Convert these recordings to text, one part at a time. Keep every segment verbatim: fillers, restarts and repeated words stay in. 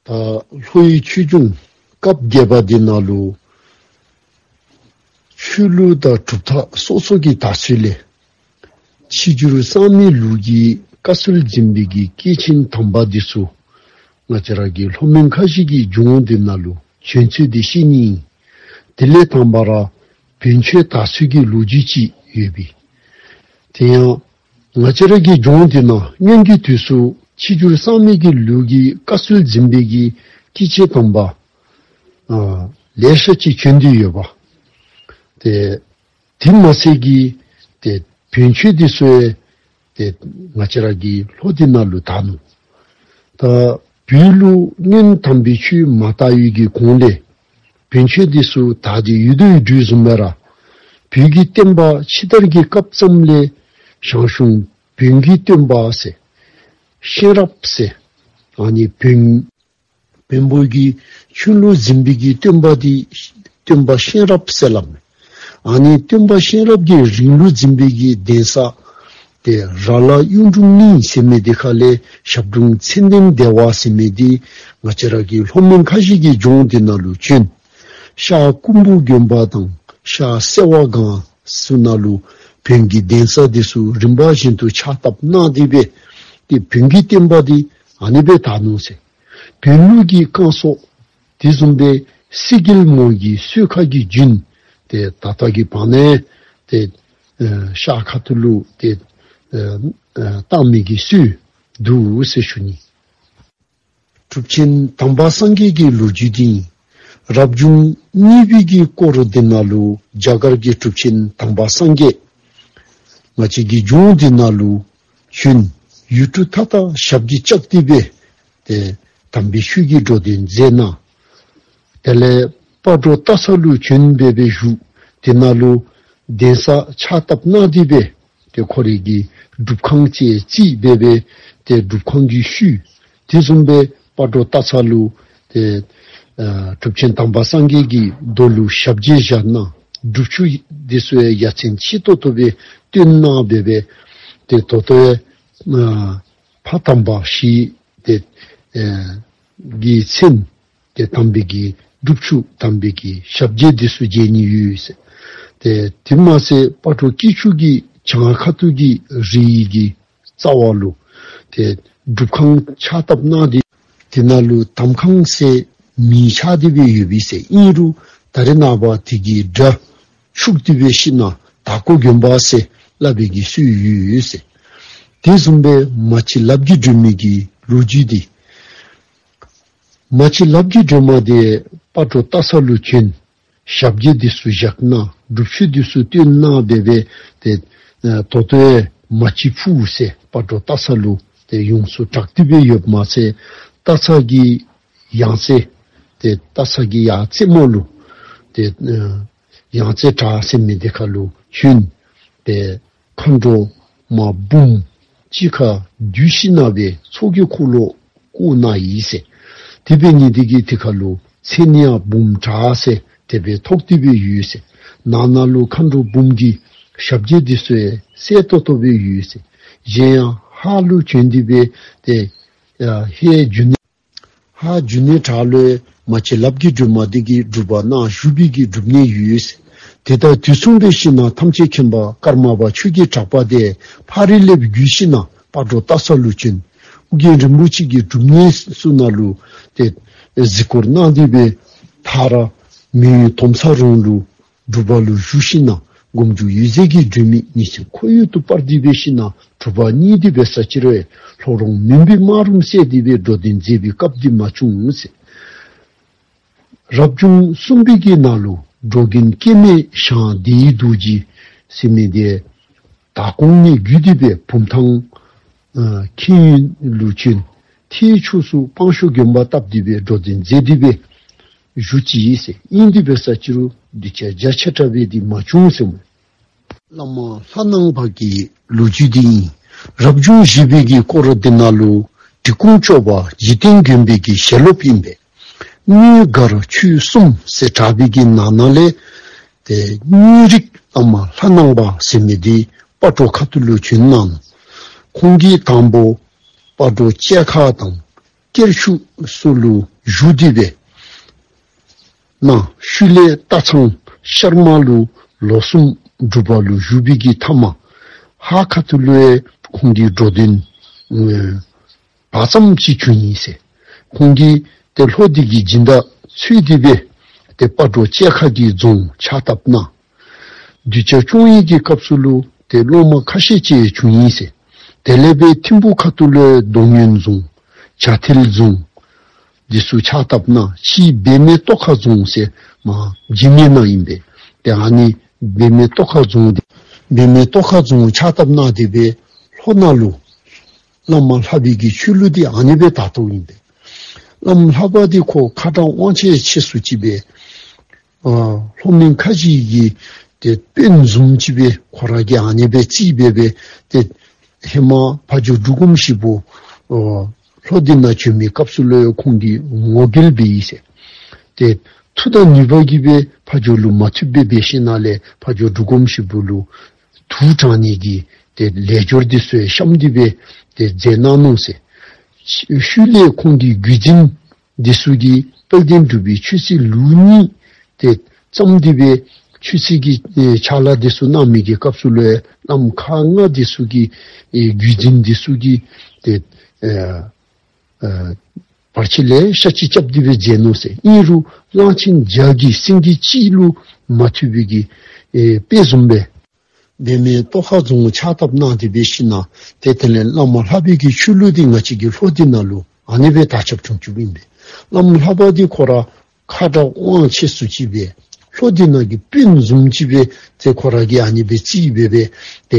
ད་ལྷོ་ཡི་ཆོས་འབྱུང་སྐབས་བརྒྱད་པ་འདི་ནང་ལུ་ཆོས་ལུགས་དང་གྲུབ་མཐའ་སོ་སོ་གི་དར་ཚུལ་ལས་ཕྱི་འགྱུར་གསར་མའི་ལུགས་ཀྱི་བཀའ་སྲོལ་འཛིན་པའི་གི་སྐྱེས་ཆེན་དམ་པ་འདི་ཚུ་ང་བཅས་ར་གི་ལྷོ་མོན་ཁ་བཞི་གི་ལྗོངས་འདི་ནང་ལུ་བྱོན་ཚུལ་འདི་བཤད་ནི་ཨིན། དེ་ལས་དང་པ་ར་བོན་ཆོས་དར་ཚུལ་གྱི་ལོ་རྒྱུས་ཅིག་ཡོད་པས། དེ་ཡང་ང་བཅས་ར་གི་ལྗོངས་འདི་ནང་སྔོན་གྱི་དུས་སུ་ཕྱི་འགྱུར་གསར་མའི་གི་ལུགས་ཀྱི་བཀའ་སྲོལ་འཛིན་པའི་གི་སྐྱེས་ཆེན་དམ་པ་ཨ་ལེ་ཤ་ཅིག་བྱོན་ཏེ་ཡོད་པ། ཏེ་དེ་མ་ཚད་ཀྱི་ཏེ་བོན་ཆོས་འདི་ཚུ་ཡང་ཏེ་ང་བཅས་ར་གི་ལྷོ་འདི་ནང་ལུ་དར་ནུག། ད་བོད་ལུ་སྔོན་དམ་པའི་ཆོས་མ་དར་བའི་གི་གོང་ལས་བོན་ཆོས་འདི་ཚུ་དར་ཏེ་ཡོད་དོ་ཡོད་དོ་བཟུམ་སྦེ་ར་བོད་ཀྱི་བསྟན་པ་ཕྱི་དར་གྱི་སྐབས་ཙམ་ལས་ཞང་ཞུང་བོན་གྱི་སྟོན་པ་ཟེར་གཤེན་རབ་ཟེར་ཨ་ནི་བོན་བོན་པོ་གི་ཆོས་ལུགས་འཛིན་པའི་གི་སྟོན་པ་འདི་སྟོན་པ་གཤེན་རབ་ཟེར་སླབ་མས། ཨ་ནི་སྟོན་པ་གཤེན་རབ་ཀྱི་རིང་ལུགས་འཛིན་པའི་གི་གདན་ས་ཏེ་ར་ལ་གཡུང་དྲུང་གླིང་ཟེར་མི་འདི་ཁ་ལས་ཞབས་དྲུང་མཚན་ལྡན་བདེ་བ་ཟེར་མི་འདི་ང་བཅས་ར་གི་ལྷོ་མོན་ཁ་བཞི་གི་ལྗོངས་འདི་ནང་ལུ་བྱོན། ཤར་ཀོང་པོ་དགོན་པ་དང་ཤར་སེ་བ་སྒང་ཚུ་ནང་ལུ་བོན་གྱི་གདན་ས་འདི་ཚུ་རིམ་པ་བཞིན་དུ་ཕྱག་བཏབ་གནང་སྟེ་སྦེ་ཏེ་བོན་གྱི་བསྟན་པ་འདི་ཨ་ནི་སྦེ་དར་ནུག་ཟེར། བོན་ལུགས་ཀྱི་བསྐང་གསོ་དེ་བཟུམ་སྦེ་སྲིད་རྒྱལ་མོ་གི་གསོལ་ཁ་གི་རྒྱུན་ཏེ་ད་ལྟོ་གི་བར་ན་ཏེ་ཨེ་ཤར་ཁ་ཐུག་ལུ་ཏེ་ཨེ་ཨེ་བཏང་མི་གི་སྲོལ་འདུག་ཟེར་ཞུ་ནི། གྲུབ་ཆེན་དམ་པ་སངས་རྒྱས་ཀྱི་ལོ་རྒྱུས་འདི་རབ་བྱུང་གཉིས་པའི་གི་སྐོར་འདི་ནང་ལུ་རྒྱ་གར་གྱི་གྲུབ་ཆེན་དམ་པ་སངས་རྒྱས་ང་བཅས་ཀྱི་ལྗོངས་འདི་ནང་ལུ་བྱོན། ཡུལ་གྲུ་མཐའ་དག་ཞབས་ཀྱིས་བཅགས་ཏེ་སྦེ་ཏེ་དམ་པའི་ཆོས་ཀྱི་འགྲོ་དོན་མཛད་གནང་། དེ་ལས་སྤ་གྲོ་སྟག་ཚང་ལུ་བྱོན་སྦེ་སྦེ་བཞུགས། དེ་ནང་ལུ་གདན་ས་ཕྱག་བཏབ་གནང་སྟེ་སྦེ་ཏེ་ཁོ་རའི་གི་སྒྲུབ་ཁང་ཅིག་བརྩིགས་སྦེ་སྦེ་ཏེ་སྒྲུབ་ཁང་གི་ཤུལ་དེ་བཟུམ་སྦེ་སྤ་གྲོ་སྟག་ཚང་ལུ་ཏེ་ཨ་གྲུབ་ཆེན་དམ་པ་སངས་རྒྱས་ཀྱི་རྡོ་ལུ་ཞབས་རྗེས་བཞག་གནང་། སྒྲུབ་ཆུ་འདི་ཚུ་ཡང་ཡ་མཚན་ཆེ་ཏོག་ཏོ་སྦེ་བཏོན་གནང་སྦེ་སྦེ་ཏེ་ད་ལྟོ་ཡང་ཨ་ཕ་དམ་པ་ཞིག་ཏེ་ཨ་གི་མཚན་ཏེ་དམ་པའི་གི་སྒྲུབ་ཆུ་དམ་པའི་གི་ཞབས་རྗེས་འདི་ཚུ་མཇལ་ནི་ཡོད་ཟེར། ཏེ་དེ་མ་ཚད་སྤ་གྲོ་སྐྱིད་ཆུ་གི་བྱང་ཁ་ཐུག་གི་རི་ཡི་གི་རྩ་བ་ལུ་ཏེ་སྒྲུབ་ཁང་ཕྱག་བཏབ་གནང་སྟེ་དེ་ནང་ལུ་དམ་ཁང་ཟེར་མིང་ཆགས་ཏེ་སྦེ་ཡོད་པས་ཟེར། ཨིན་རུང་ད་རེས་ནངས་པ་དེ་གི་སྒྲ་འཕྱུགས་ཏེ་སྦེ་ཞིནམ་དར་ཀོ་དགོན་པ་ཟེར་སླབ་པའི་གི་སྲོལ་ཡོད་ཟེར། དེ་བཟུམ་སྦེ་མ་གཅིག་ལབ་ཀྱི་སྒྲོལ་མའི་གི་ལོ་རྒྱུས་འདི་མ་གཅིག་ལབ་ཀྱི་སྒྲོལ་མ་འདི་སྤ་གྲོ་སྟག་ཚང་ལུ་བྱོན། ཞབས་རྗེས་འདི་ཚུ་བཞག་གནང་། སྒྲུབ་ཆུ་འདི་ཚུ་བཏོན་གནང་སྦེ་སྦེ་ཏེ་ཨ་ད་ལྟོ་ཡང་མ་གཅིག་ཕུག་ཟེར་སྤ་གྲོ་སྟག་ཚང་ལུ་ཏེ་ཡོངས་སུ་གྲགས་ཏེ་སྦེ་ཡོདཔ་མ་ཚད་སྟག་ཚང་གི་ཡང་རྩེ་ཏེ་སྟག་ཚང་གི་ཡང་རྩེ་མོ་ལུ་ཏེ་ཨ་ཡང་རྩེ་བྲག་ཟེར་མི་འདི་ཁ་ལུ་བྱོན། ཏེ་མཁའ་འགྲོ་མ་འབུམ་གཅིག་ཁར་འདུས་ཞིནམ་སྦེ་ཚོགས་ཀྱི་འཁོར་ལོ་བསྐོར་གནང་ཡི་ཟེར། དེ་འབད་ནི་འདི་གིས་དེ་ཁ་ལུ་མཚན་ཡང་འབུམ་བྲག་ཟེར་དེ་སྦེ་ཐོགས་ཏེ་སྦེ་ཡོད་ཟེར། ནང་ན་ལུ་མཁའ་འགྲོ་འབུམ་གྱི་ཞབས་རྗེས་འདི་ཚུ་ཡང་གསལ་ཏོག་ཏོ་སྦེ་ཡོད་ཟེར། གཞན་ཡང་ཧཱ་ལུ་བྱོན་ཏེ་སྦེ་ཏེ་ཡ་ཧེ་འབྱུང་གནས་ཧཱ་འབྱུང་གནས་བྲག་ལུ་མ་གཅིག་ལབ་ཀྱི་སྒྲོལ་མ་འདི་གིས་སྒྲུབ་པ་གནང་བཞུགས་པའི་གི་སྒྲུབ་གནས་ཡོད་ཟེར། དེ་དང་དུས་མཚུངས་སྦེ་ཞིནམ་ཐམས་ཅད་མཁྱེན་པ་ཀརྨ་པ་ཆོས་ཀྱི་གྲགས་པ་འདི་ཕག་རི་ལས་བརྒྱུད་ཞིནམ་སྤ་གྲོ་སྟག་ཚང་ལུ་བྱོན། ཨོ་རྒྱན་རིན་པོ་ཆེ་གི་སྒྲུབ་གནས་ཚུ་ནང་ལུ་ཏེ་གཟིགས་སྐོར་གནང་སྟེ་སྦེ་མཐར་མི་ཡུལ་དོམ་ས་རོང་ལུ་སྒྲུབ་པ་ལུ་བཞུགས་ཞིནམ་མགོན་པོ་འཇིགས་མེད་ཀྱི་སྒྲོན་མེ་ཉིན་མཚན་ཁོར་ཡུག་ཏུ་སྤར་ཏེ་སྦེ་ཞིནམ་གྲུབ་པ་བརྙེས་ཏེ་འབད་ས་ཅིག་རུང་ལྷོ་རོང་མུན་པའི་སྨག་རུམ་བསལ་ཏེ་སྦེ་འགྲོ་དོན་མཛད་པའི་སྐབས་འདི་མ་བྱུང་ཟེར། རབ་བྱུང་གསུམ་པའི་གི་ནང་ལུ་འགྲོ་མགོན་སྐྱེ་མེད་ཞང་བདེ་བའི་རྡོ་རྗེ་ཟེར་མི་འདི་དར་ཀོང་ནས་བརྒྱུད་དེ་སྦེ་བུམ་ཐང་ཨ་ཁྱེད་ཡུལ་ལུ་བྱོན། ཐེད་ཕྱོགས་སུ་སྤང་ཤོག་དགོན་པ་བཏབ་སྟེ་སྦེ་འགྲོ་དོན་མཛད་དེ་སྦེ་བཞུགས་ཅི་ཟེར། ཨིན་ཏེ་འབད་ས་ཅིག་རུང་གདུལ་བྱ་རྒྱ་ཆེ་དྲགས་སྦེ་འདི་མ་བྱུང་ཟེར་མས། བླ་མ་ལྷ་ནང་པ་གི་ལོ་རྒྱུས་འདི་ཨིན། རབ་བྱུང་བཞི་པའི་གི་སྐོར་འདི་ནང་ལུ་འབྲི་གུང་སྐྱོབ་པ་འཇིག་རྟེན་མགོན་པོའི་གི་ཞལ་སློབ་ཨིན་པས། གནས་མགར་ཆོས་གསུམ་ཟེར་གྲགས་པའི་གི་ནང་ན་ལས་ཏེ་གནས་རིགས་བླ་མ་ལྷ་ནང་པ་ཟེར་མི་འདི་སྤ་གྲོ་ཁ་ཐུག་ལུ་བྱོན་གནང་ནུག། ཁོང་གིས་དང་པོ་སྤ་གྲོ་བཅལ་ཁ་དང་ སྐྱེར་ཆུ་སོགས་ལུ་བཞུགས་ཏེ་སྦེ་ནཱ་ཤུལ་ལས་སྟག་ཚང་ཤར་མ་ལུ་ལོ་གསུམ་སྒྲུབ་པ་ལུ་བཞུགས་པའི་གི་མཐའ་མ་ཧཱ་ཁ་ཐུག་ལུ་ཡང་ཁོང་གི་འགྲོ་དོན་ཨེ་བ་ཙམ་ཅིག་བྱུང་ཡི་ཟེར། ཁོང་གིས་ཏེ་ལྷོ་འདི་གི་སྦྱིན་བདག་འཚོལ་ཏེ་སྦེ་ཏེ་སྤ་གྲོ་བཅལ་ཁ་གི་རྫོང་ཕྱག་བཏབ་གནང་། གདུལ་བྱ་སྐྱོང་བའི་གི་སྐབས་སུ་ལུ་ཏེ་སློབ་མ་ཁ་ཤས་ཅིག་བྱུང་ཡི་ཟེར། དེ་ལས་སྦེ་ཐིམ་ཕུ་ཁ་ཐུག་ལུ་རྡོ་སྔོན་རྫོང་བྱ་ཐལ་རྫོང་འདི་ཚུ་ཕྱག་བཏབ་གནང་། ཕྱིས་བེ་མེ་ཏོག་ཁ་རྫོང་ཟེར་མ་འཇིགས་མེད་ནང་ཨིན་པས། ཏེ་ཨ་ནི་བེ་མེ་ཏོག་ཁ་རྫོང་འདི་བེ་མེ་ཏོག་ཁ་རྫོང་ཕྱག་བཏབ་གནང་སྟེ་སྦེ་ལྷོ་ནང་ལུ་བླ་མ་ལྷ་པའི་གི་ཆོས་ལུགས་འདི་ཨ་ནི་སྦེ་དར་དོ་ཨིན་པས། བླ་མ་ལྷ་པ་འདི་ཁོ་ཁ་དྲག་དབང་ཆེ་ཆེ་སུ་ཅིག་སྦེ་ཨ་ལྷོ་མོན་ཁ་བཞི་གི་ཏེ་དཔོན་བཟུམ་ཅིག་སྦེ་ཁོ་ར་གིས་ཨ་ནི་སྦེ་རྩིས་འབད་སྦེ་ཏེ་ཧེ་མ་ཕ་ཇོ་འབྲུག་སྒོམ་ཞིག་པོ་ཨ་ལྷོ་འདི་ནང་བྱོན་མི་སྐབས་སུ་ལུ་ཡང་ཁོང་གིས་ངོ་རྒོལ་འབད་ཡི་ཟེར། ཏེ་མཐུ་དང་ནུས་པ་གིས་སྦེ་ཕ་ཇོ་ལུ་མ་ཐུབ་པར་འབད་ཞིནམ་ལས་ཕ་ཇོ་འབྲུག་སྒོམ་ཞིག་པོ་ལུ་དུག་དྲང་ནི་གི་ཏེ་ལས་སྦྱོར་འདི་ཚུ་ཡང་བཤམས་ཏེ་སྦེ་ཏེ་མཛད་གནང་ནུག་ཟེར། ཤུལ་ལས་ཁོང་གི་བརྒྱུད་འཛིན་འདི་ཚུ་གིས་དཔལ་ལྡན་འབྲུག་པའི་ཆོས་སྲིད་ལུགས་གཉིས་ཏེ་བརྩམས་ཏེ་སྦེ་ཆོས་སྲིད་ཀྱི་ཨེ་ཕྱག་ལཱ་འདི་ཚུ་གནང་མི་གི་སྐབས་སུ་ལུ་ཡང་བླམ་ཁག་ལྔ་འདི་ཚུ་གིས་ཨེ་བརྒྱུད་འཛིན་འདི་ཚུ་གིས་ཏེ་ཨེ་ཨེ་བར་ཆད་ལེ་ཤ་ཅིག་རྐྱབ་སྟེ་སྦེ་མཛད་ནུག་ཟེར། ཨིན་རུང་གླང་ཆེན་བརྒྱ་གིས་སེང་གེ་གཅིག་ལུ་མ་ཐུབ་པའི་གི་ཨེ་དཔེ་བཟུམ་སྦེ་བེ་མེ་ཏོག་ཁ་རྫོང་ཕྱག་བཏབ་གནང་སྟེ་འབད་ཞིནམ་ཏེ་དེ་ལས་བླ་མ་ལྷ་པའི་གི་ཆོས་ལུགས་འདི་ང་བཅས་ཀྱི་ལྷོ་འདི་ནང་ལུ་ཨ་ནི་སྦེ་དར་ཁྱབ་བྱུང་བྱུངམ་ཨིན་པས། བླ་མ་ལྷ་པ་འདི་ཁོ་ར་ཁ་དྲག་དབང་ཆེ་སུ་ཅིག་སྦེ་ལྷོ་འདི་ནང་གི་དཔོན་བཟུམ་ཅིག་སྦེ་ཏེ་ཁོ་ར་གིས་ཨ་ནི་སྦེ་རྩིས་འབད་སྦེ་ཏེ་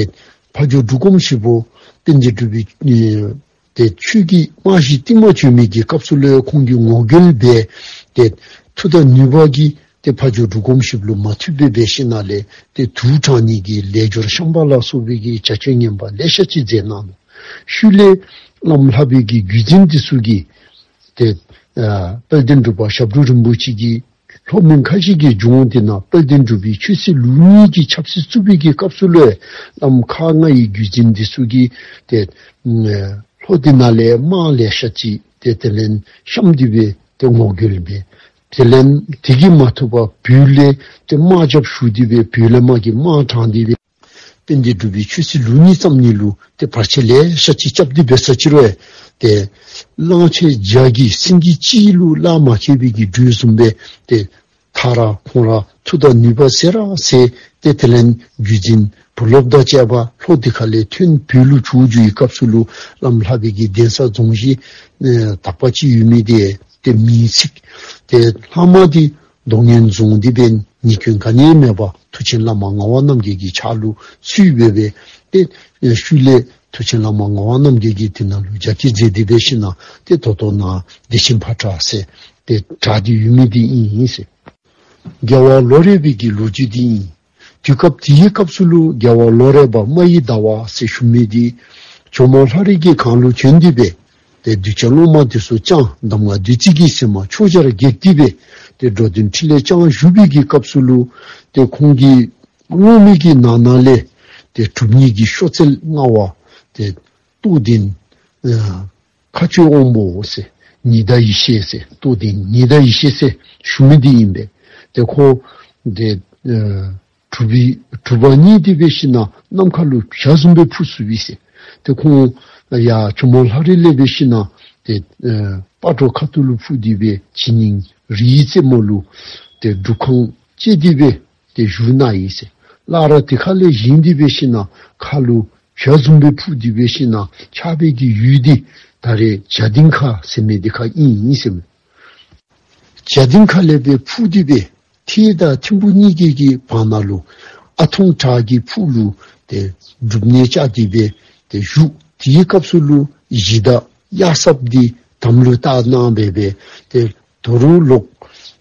ཕ་ཇོ་འབྲུག་སྒོམ་ཞིག་པོ་དཔལ་ལྡན་འབྲུག་པའི་ཨེ་ཏེ་ཆོས་ཀྱི་རྨང་གཞི་བཏིང་མ་བཅུག་མི་གི་སྐབས་སུ་ལུ་ཡང་ཁོང་གིས་ངོ་རྒོལ་འབད་ཏེ་མཐུ་དང་ནུས་པ་གིས་ཏེ་ཕ་ཇོ་འབྲུག་སྒོམ་ཞིག་ལུ་མ་ཐུབ་པར་འབད་ཞིནམ་ལས་ཏེ་དུག་དྲང་ནི་གི་ལས་སྦྱོར་བཤམས་པ་ལ་སོགས་པའི་གི་བྱ་སྤྱོད་ངན་པ་ལེ་ཤ་ཅིག་མཛད་གནང་ནུག། ཤུལ་ལས་བླམ་ལྷ་པའི་གི་བརྒྱུད་འཛིན་འདི་ཚུ་གིས་ཏེ་ཨ་དཔལ་ལྡན་འབྲུག་པ་ཞབས་དྲུང་རིན་པོ་ཆེ་གིས་ལྷོ་མོན་ཁ་བཞི་གི་ལྗོངས་འདི་ནང་དཔལ་ལྡན་འབྲུག་པའི་ཆོས་སྲིད་ལུགས་གཉིས་ཀྱི་ཆབ་སྲིད་བཙུགས་པའི་གི་སྐབས་སུ་ལུ་བླམ་ཁག་ལྔའི་བརྒྱུད་འཛིན་འདི་ཚུ་གིས་ཏེ་ཨ་ལྷོ་འདི་ནང་ལས་དམག་ལེ་ཤ་ཅིག་ཏེ་དེ་ལས་བཤམས་ཏེ་སྦེ་ཏེ་ངོ་རྒོལ་འབད། དེ་ལས་དེ་གིས་མ་ཐུབ་པར་བོད་ལས་ཏེ་དམག་རྒྱབ་ཞུ་སྟེ་སྦེ་བོད་ལས་དམག་གིས་དམག་དྲངས་ཏེ་སྦེ་དཔལ་ལྡན་འབྲུག་པའི་ཆོས་སྲིད་ལུགས་གཉིས་བརྩམ་ནི་ལུ་ཏེ་བར་ཆད་ལེ་ཤ་ཅིག་རྐྱབ་སྟེ་འབད་ས་ཅིག་རུང་ཏེ་གླང་ཆེན་བརྒྱ་གིས་སེང་གེ་གཅིག་ལུ་གླགས་མ་ཁེལ་བའི་གི་འགྲོས་བཟུམ་སྦེ་ཏེ་མཐའ་ར་ཁོང་ར་མཐུ་དང་ནུས་པ་ཟད་ར་ཟད། ཏེ་དེ་ལས་བརྒྱུད་འཛིན་བུ་སློབ་དང་བཅས་པ་ལྷོ་འདི་ཁ་ལས་ཐོན་བོད་ལུ་བྱོག་འགྱོ་བའི་སྐབས་སུ་ལུ་བླམ་ལྷ་པའི་གི་གདན་ས་རྫོང་གཞི་ཨེ་དག་པ་ཅིག་ཡོད་མི་འདི་ཏེ་མེས་ཚིག། ཏེ་ལྷག་མ་འདི་རྡོ་སྔོན་རྫོང་འདི་སྦེ་ཉེས་སྐྱོན་ག་ནི་ཡང་མེད་པར་མཐུ་ཆེན་བླ་མ་ངག་དབང་རྣམ་རྒྱལ་གྱི་ཕྱག་ལུ་ཚུད་སྦེ་སྦེ་ཏེ་ཤུལ་ལས་མཐུ་ཆེན་བླ་མ་ངག་དབང་རྣམ་རྒྱལ་གྱིས་དེ་ནང་ལུ་རྒྱ་སྐྱེད་མཛད་དེ་འབད་ཞིནམ་ཏེ་ད་ལྟོ་ནཱ་བདེ་ཆེན་ཕོ་བྲང་ཟེར་ཏེ་གྲགས་ཏེ་ཡོད་མི་འདི་ཨིན་ཟེར། རྒྱལ་བ་ལོ་རས་པའི་གི་ལོ་རྒྱུས་འདི་ཨིན། དུས་སྐབས་དེའི་སྐབས་སུ་ལུ་རྒྱལ་བ་ལོ་རས་པ་རྨ་ཡི་ཟླ་བ་ཟེར་ཞུ་མི་འདི་ཇོ་མོ་ལྷ་རི་གི་གངས་ལུ་བྱོན་ཏེ་སྦེ་ཏེ་གདུལ་བྱ་སློབ་མ་འདི་ཚུ་བསྐྱངས། གདམས་ངག་བདུད་རྩི་གི་ཟེགས་མ་ཕྱོགས་བཞིར་རྒྱས་ཏེ་སྦེ་ཏེ་འགྲོ་དོན་འཕྲིན་ལས་བསྐྱངས་བཞུགས་པའི་གི་སྐབས་སུ་ལུ་ཏེ་ཁོང་གི་བསྔོ་མི་གི་ནང་ན་ལས་ཏེ་གྲུབ་བརྙེས་ཀྱི་གཤོག་རྩལ་མངའ་བ་ཏེ་རྟོགས་ལྡན་ཨ་མཁའ་སྤྱོད་དབང་པོ་ཟེར་ཉི་ཟླ་ཡེ་ཤེས་ཟེར་རྟོགས་ལྡན་ཉི་ཟླ་ཡེ་ཤེས་ཟེར་ཞུ་མི་འདི་ཨིན་པས། ཏེ་ཁོ་ཏེ་ཨ་གྲུབ་པའི་གྲུབ་པ་བརྙེས་ཏེ་འབད་ཞིནམ་ནམ་མཁའ་ལུ་བྱ་བཟུམ་སྦེ་འཕུར་ཚུགས་པས་ཟེར། ཏེ་ཁོང་ཡར་ཇོ་མོ་ལྷ་རི་ལས་འབད་ཞིནམ་ཏེ་ཨ་སྤ་གྲོ་ཁ་ཐུག་ལུ་འཕུར་ཏེ་སྦེ་ཇི་སྙིང་རི་ཡི་རྩེ་མོ་ལུ་ཏེ་སྒྲུབ་ཁང་བཅས་ཏེ་སྦེ་ཏེ་བཞུགས་གནང་ཡི་ཟེར། སླར་དེ་ཁ་ལས་བཞེངས་ཏེ་འབད་ཞིནམ་མཁའ་ལུ་བྱ་བཟུམ་སྦེ་འཕུར་ཏེ་འབད་ཞིནམ་ཆགས་པའི་གི་ཡུལ་འདི་ད་རེས་བྱ་སྡིངས་ཁ་ཟེར་མི་འདི་ཁ་ཨིན་ཨིན་ཟེར་མས། བྱ་སྡིངས་ཁ་ལས་སྦེ་འཕུར་ཏེ་སྦེ་ཐེད་དང་ཐིམ་ཕུ་གཉིས་ཀྱི་གི་བར་ན་ལུ་ཨ་ཐུང་བྲག་གི་ཕུག་ལུ་ཏེ་སྒྲུབ་གནས་བཅགས་ཏེ་སྦེ་ཏེ་བཞུགས། དེའི་སྐབས་སུ་ལུ་གཞི་བདག་གཡག་སྲབ་འདི་དམ་ལུ་བཏགས་གནང་སྦེ་སྦེ་ཏེ་དོ་རུང་ལོག་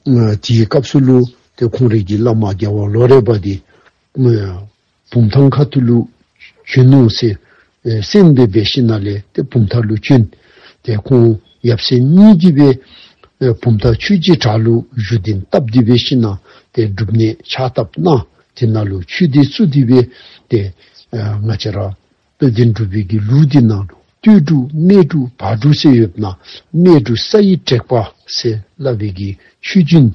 ཨ་དེའི་སྐབས་སུ་ལུ་ཏེ་ཁོང་རའི་གི་བླ་མ་རྒྱལ་བ་ལོ་རས་པ་འདི་ཨ་བུམ་ཐང་ཁ་ཐུག་ལུ་བྱོན་ནུག་ཟེར་ཨེ་གསན་སྦེ་འབད་ཞིནམ་ལས་ཏེ་བུམ་ཐང་ལུ་བྱོན། ཏེ་ཁོང་ཡབ་སྲས་གཉིས་ཀྱིས་སྦེ་ཨེ་བུམ་ཐང་ཆོས་རྗེ་བྲག་ལུ་བཞུགས་གདན་བཏབ་སྟེ་འབད་ཞིནམ་ཏེ་སྒྲུབ་གནས་ཕྱག་བཏབ་གནང་། དེ་ནང་ལུ་ཆོས་སྡེ་བཙུགས་ཏེ་སྦེ་ཏེ་ཨ་ང་བཅས་ར་དཔལ་ལྡན་འབྲུག་པའི་གི་ལུགས་འདི་ནང་ལུ་ སྟོད་འབྲུག་སྨད་འབྲུག་བར་འབྲུག་ཟེར་ཡོདཔ་ན་སྨད་འབྲུག་ས་ཡི་དྲེག་པ་ཟེར་སླབ་པའི་གི་ཆོས་རྒྱུན་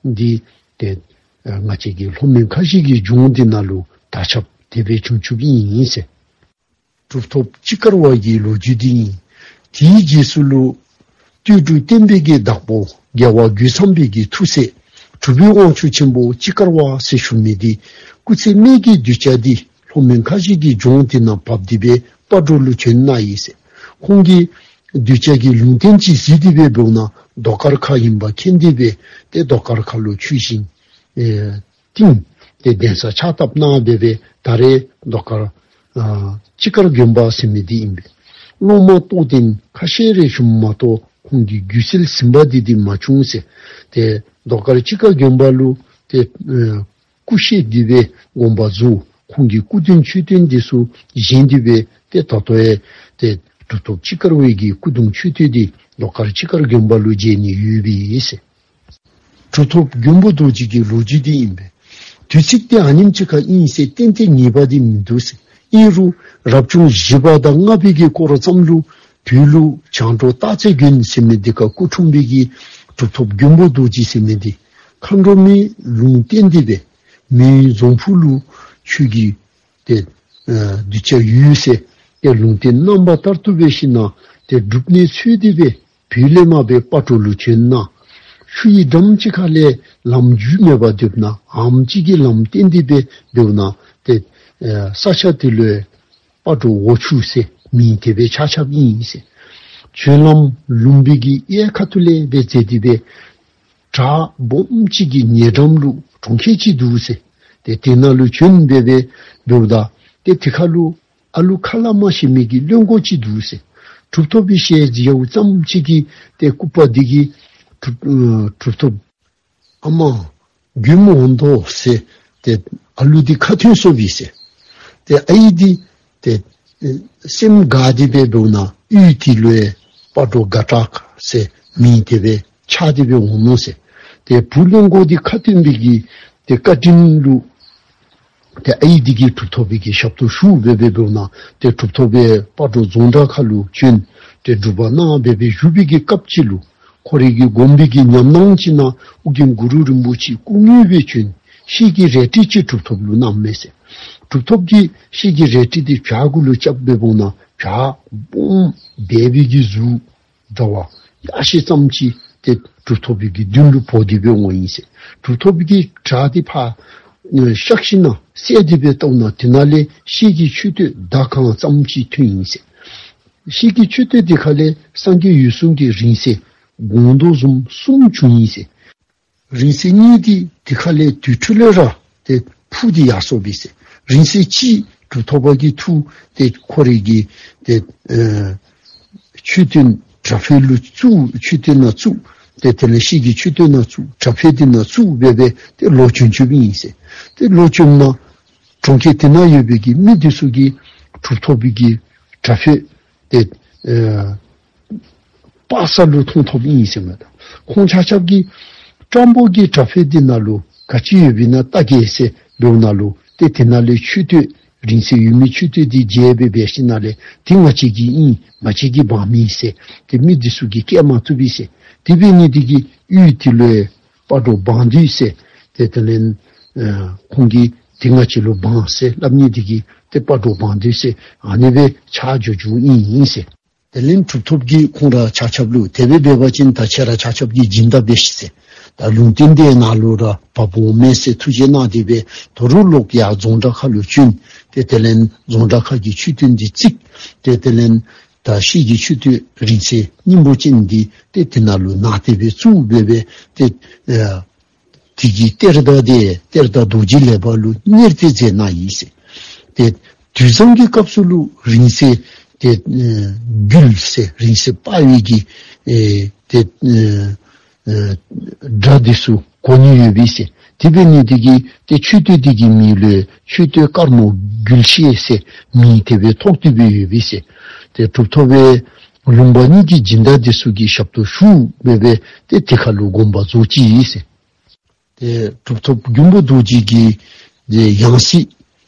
འདི་ཏེ་ང་བཅས་ཀྱི་ལྷོ་མོན་ཁ་བཞི་གི་ལྗོངས་འདི་ནང་ལུ་དར་ཁྱབ་དེ་སྦེ་བྱུང་བྱུངམ་ཨིན་ཟེར། གྲུབ་ཐོབ་སྤྱིལ་དཀར་བ་གི་ལོ་རྒྱུས་འདི་ཨིན། དེའི་རྗེས་སུ་ལུ་སྟོད་འབྲུག་བསྟན་པའི་གི་བདག་པོ་རྒྱལ་བ་རྒོད་ཚང་པའི་གི་ཐུགས་སྲས་གྲུབ་པའི་དབང་ཕྱུག་ཆེན་པོ་སྤྱིལ་དཀར་བ་ཟེར་ཞུ་མི་འདི་སྐུ་ཚེ་སྨད་ཀྱི་གདུལ་བྱ་འདི་ལྷོ་མོན་ཁ་བཞི་གི་ལྗོངས་འདི་ནང་བབས་ཏེ་སྦེ་སྤ་གྲོ་ལུ་བྱོན་ནུག་ཨིན་ཟེར། ཁོང་གིས་གདུལ་བྱ་གི་ལུང་བསྟན་ཅིག་གཟིགས་ཏེ་སྦེ་འབདཝ་ན་རྡོ་དཀར་ཁ་ཨིནམ་མཁྱེན་ཏེ་སྦེ་ཏེ་རྡོ་དཀར་ཁ་ལུ་ཆོས་ཞིང་ཨེ་བཏིང་སྟེ་གདན་ས་ཕྱག་བཏབ་གནང་སྦེ་སྦེ་ད་རེས་རྡོ་དཀར་ཨ་སྤྱིལ་དཀར་དགོན་པ་ཟེར་མི་འདི་ཨིན་པས། སློབ་མ་རྟོགས་ལྡན་ཁ་ཤས་རེ་བྱུངམ་མ་གཏོགས་ཁོང་གི་རྒྱུད་སྲིད་ཟིན་པ་འདི་འདི་མ་བྱུང་ཟེར། ཏེ་རྡོ་དཀར་སྤྱིལ་དཀར་དགོན་པ་ལུ་ཏེ་ཨ་སྐུ་གཤེགས་ཏེ་སྦེ་དགོངས་པ་རྫོགས། ཁོང་གི་སྐུ་གདུང་མཆོད་རྟེན་འདི་ཚུ་བཞེངས་ཏེ་སྦེ་ཏེ་ད་ལྟོ་ཡང་ཏེ་གྲུབ་ཐོབ་སྤྱིལ་དཀར་བའི་གི་སྐུ་གདུང་མཆོད་རྟེན་འདི་རྡོ་དཀར་སྤྱིལ་དཀར་དགོན་པ་ལུ་མཇལ་ནི་ཡོད་པས་ཟེར། གྲུབ་ཐོབ་མགོན་པོ་རྡོ་རྗེ་གི་ལོ་རྒྱུས་འདི་ཨིན་པས། དུས་ཚིགས་འདི་ཨ་ནེམ་ཅིག་ཁར་ཨིན་ཟེར་གཏན་གཏན་ངེས་པ་འདི་མིན་འདུག་ཟེར། ཨིན་རུང་རབ་བྱུང་བཞི་པ་དང་ལྔ་པའི་གི་སྐོར་ཙམ་ལུ་བོད་ལུ་བྱང་འབྲོག་སྟག་རྩེ་དགོན་ཟེར་མི་འདི་ཁར་སྐུ་འཁྲུངས་པའི་གི་གྲུབ་ཐོབ་མགོན་པོ་རྡོ་རྗེ་ཟེར་མི་འདི་མཁའ་འགྲོ་མའི་ལུང་བསྟན་ཏེ་སྦེ་མི་ཡུལ་རྫོང་ཕུ་ལུ་ཁྱོད་ཀྱི་ཏེ་ཨ་གདུལ་བྱ་ཡོད་ཟེར་ཏེ་ལུང་བསྟན་གནང་བ་ལྟར་དུ་འབད་ཞིནམ་ཏེ་སྒྲུབ་གནས་འཚོལ་ཏེ་སྦེ་བོད་ལས་མར་སྦེ་སྤ་གྲོ་ལུ་བྱོན་ནུག། ཆུ་ཡི་འགྲམ་ཅིག་ཁ་ལས་ལམ་རྒྱུས་མེད་པར་སྡོདཔ་ན་ཨམ་ཅིག་གིས་ལམ་བསྟན་ཏེ་སྦེ་འབདཝ་ད་ཏེ་ཨ་ས་ཆ་དེ་ལུ་སྤ་གྲོ་འོ་ཆུ་ཟེར་མིང་དེ་སྦེ་ཆགས་ཆགསཔ་ཨིན་ཟེར། བྱོན་ལམ་ལུང་པའི་གི་གཡས་ཁ་ཐུག་ལས་སྦེ་འཛེགས་ཏེ་སྦེ་བྲག་སྦོམ་ཅིག་གི་ཉེ་འགྲམ་ལུ་གྲོང་ཁྱེར་ཅིག་འདུག་ཟེར། ཏེ་དེ་ནང་ལུ་བྱོན་སྦེ་སྦེ་འབདཝ་ད་ཏེ་དེ་ཁར་ལུ་ཨ་ལུ་ཁ་ལས་མ་བཤད་མི་གི་གླེན་གོག་ཅིག་འདུག་ཟེར། གྲུབ་ཐོབ་པའི་ཞལ་མཇལཝ་ཙམ་ཅིག་གིས་ཏེ་སྐུ་པ་འདི་གིས་གྲུབ་ཨ་གྲུབ་ཐོབ་ཨ་མ་མགོན་པོ་འོང་དོ་ཟེར་ཏེ་ཨ་ལུ་འདི་ཁ་ཐོན་སོ་བས་ཟེར། ཏེ་ཨའི་འདི་ཏེ་ཨེ་སེམས་དགའ་སྟེ་སྦེ་འབདཝ་ད་གཡུས་དེ་ལུ་ཡང་སྤ་གྲོ་དགའ་གྲགས་ཟེར་མིང་དེ་སྦེ་ཆགས་ཏེ་སྦེ་འོང་ནུག་ཟེར། ཏེ་བུ་གླེན་གོག་འདི་ཁ་ཐོན་པའི་གི་ཏེ་བཀའ་དྲིན་ལུ་ཏེ་ཨའི་འདི་གིས་གྲུབ་ཐོབ་པའི་གི་ཞབས་ཏོག་ཞུ་སྦེ་སྦེ་འབདཝ་ད་ཏེ་གྲུབ་ཐོབ་པའི་སྤ་གྲོ་རྫོང་བྲག་ཁ་ལུ་བྱོན་ཏེ་སྒྲུབ་པ་གནང་སྦེ་སྦེ་བཞུགས་པའི་གི་སྐབས་ཅིག་ལུ་ཁོ་རའི་གི་སྒོམ་པའི་གི་ཉམས་སྣང་ཅིག་ནང་ཨོ་རྒྱན་གུ་རུ་རིན་པོ་ཆེ་སྐུ་དངོས་སྦེ་བྱོན་ཤེལ་གྱི་རལ་གྲི་ཅིག་གྲུབ་ཐོབ་ལུ་གནངམ་མས་ཟེར། གྲུབ་ཐོབ་ཀྱིས་ཤེལ་གྱི་རལ་གྲི་འདི་བྱག་གུ་ལུ་རྐྱབ་སྦེ་འབདཝ་ད་བྱག་སྦོམ་སྦལ་པའི་གི་གཟུགས་འདྲ་བ་ཡ་ཤེས་ཙམ་ཅིག་ཏེ་གྲུབ་ཐོབ་པའི་གི་མདུན་ལུ་བོར་ཏེ་སྦེ་འོང་ཡི་ཟེར། གྲུབ་ཐོབ་ཀྱིས་བྱག་འདི་ཕར་ཨེ་བཤགས་ཞིནམ་གསལ་ཏེ་སྦེ་བལྟཝ་ད་དེ་ནང་ལས་ཤེལ་གྱི་མཆོད་རྟེན་དར་གང་ཙམ་ཅིག་ཐོན་ཡི་ཟེར། ཤེལ་གྱི་མཆོད་རྟེན་དེ་ཁ་ལས་སངས་རྒྱས་འོད་སྲུང་གི་རིང་བསྲེལ་སྒོང་རྡོག་བཟུམ་གསུམ་བྱུང་ཡི་ཟེར། རིང་བསྲེལ་གཉིས་འདི་དེ་ཁ་ལས་དུས་འཁྲུལ་ལས་ར་ཏེ་འཕུར་ཏེ་ཡར་སོ་བས་ཟེར། རིང་བསྲེལ་གཅིག་གྲུབ་ཐོབ་པ་གིས་འཐུ་སྟེ་ཁོ་རའི་གི་ཏེ་ཨེ་མཆོད་རྟེན་དྲ་ཕུད་ལུ་བཙུགས། མཆོད་རྟེན་ནང་བཙུགས། ཏེ་དེ་ལས་ཤེལ་གྱི་མཆོད་རྟེན་ནང་བཙུགས། དྲ་ཕུད་འདི་ནང་བཙུགས་སྦེ་སྦེ་ཏེ་ལོག་བྱོན་བྱོནམ་ཨིན་ཟེར། ཏེ་ལོག་བྱོནམ་ད་གྲོང་ཁྱེར་དེ་ནང་ཡོད་པའི་གི་མི་འདི་ཚུ་གིས་གྲུབ་ཐོབ་པའི་གི་དྲ་ཕུད་ཏེ་ཨེ་དཔག་བསམ་ལུ་མཐོང་ཐོབ་ཨིན་ཟེར་མས། ད་ཁོང་ཆ་ཁྱབ་ཀྱིས་སྤྲང་པོ་གི་དྲ་ཕུད་འདི་ནང་ལུ་ག་ཅི་ཡོདཔ་ཨིན་ན་བལྟ་གེ་ཟེར་འབདཝ་ད་ལུ་ཏེ་དེ་ནང་ལས་མཆོད་རྟེན་རིང་བསྲེལ་ཡོད་མི་མཆོད་རྟེན་འདི་མཇལ་སྦེ་འབད་ཞིནམ་ལས་འདི་ང་བཅས་ཀྱི་ཨིན་ང་བཅས་ཀྱིས་འབག་མི་ཨིན་ཟེར་ཏེ་མི་འདི་ཚུ་གིས་བཀལ་མ་བཏུབ་པས་ཟེར། དེ་འབད་ནི་འདི་གིས་གཡུས་དེ་ལུ་སྤ་གྲོ་བང་མདུན་ཟེར་ཏེ་དེ་ལས་ཨེ་ཁོང་གིས་འདི་ང་བཅས་ལུ་བང་ཟེར་སླབ་ནི་འདི་གིས་ཏེ་སྤ་གྲོ་བང་མདུན་ཟེར་ཨ་ནི་སྦེ་ཆགས་འགྱོ་འགྱོཝ་ཨིན་ཟེར། དེ་ལས་གྲུབ་ཐོབ་ཀྱིས་ཁོང་ར་ཆ་ཁྱབ་ལུ་དེ་སྦེ་འབད་བ་ཅིན་ད་ཁྱེད་ར་ཆ་ཁྱབ་ཀྱིས་སྦྱིན་བདག་འབད་ཤིག་ཟེར། ད་ལུང་བསྟན་འདི་ནང་ལུ་ར་བབ་འོང་མས་ཟེར་ཐུགས་རྗེ་གནང་སྟེ་སྦེ་ད་རུང་ལོག་ཡར་རྫོང་བྲག་ཁ་ལུ་བྱོན། ཏེ་དེ་ལས་རྫོང་བྲག་ཁ་གི་མཆོད་རྟེན་འདི་བརྩིགས། ཏེ་དེ་ལས་ད་ཤེལ་གྱི་མཆོད་རྟེན་རིང་བསྲེལ་སྙིང་པོ་ཅན་འདི་ཏེ་དེ་ནང་ལུ་ནང་རྟེན་སྦེ་བཙུགས་སྦེ་སྦེ་ཏེ་ཨེ་དེ་གི་གཏེར་བདག་འདི་གཏེར་བདག་རྡོ་རྗེ་ལེགས་པ་ལུ་གཉེར་ཏེ་མཛད་གནང་ཡི་ཟེར། ཏེ་དུས་བཟང་གི་སྐབས་སུ་ལུ་རིང་བསྲེལ་ཏེ་ཨེ་རྒྱུད་ཟེར་རིང་བསྲེལ་དཔའ་བོའི་གི་ཨེ་ཏེ་ཨེ་ཨེ་སྒྲ་འདི་ཚུ་གོ་ནི་ཡོད་པས་ཟེར། དེ་འབད་ནི་འདི་གིས་ཏེ་མཆོད་རྟེན་འདི་གི་མིང་ལུ་མཆོད་རྟེན་དཀར་མོ་རྒྱུད་བཤད་ཟེར་མིང་དེ་སྦེ་ཐོགས་ཏེ་སྦེ་ཡོད་པས་ཟེར། ཏེ་གྲུབ་ཐོབ་པའི་ལུང་པ་གཉིས་ཀྱི་སྦྱིན་བདག་འདི་ཚུ་གིས་ཞབས་ཏོག་ཞུ་སྦེ་སྦེ་ཏེ་དེ་ཁ་ལུ་དགོངས་པ་རྫོགས་ཅི་ཨིན་ཟེར། ཏེ་གྲུབ་ཐོབ་མགོན་པོ་རྡོ་རྗེ་གི་ཏེ་ཡང་སྲིད་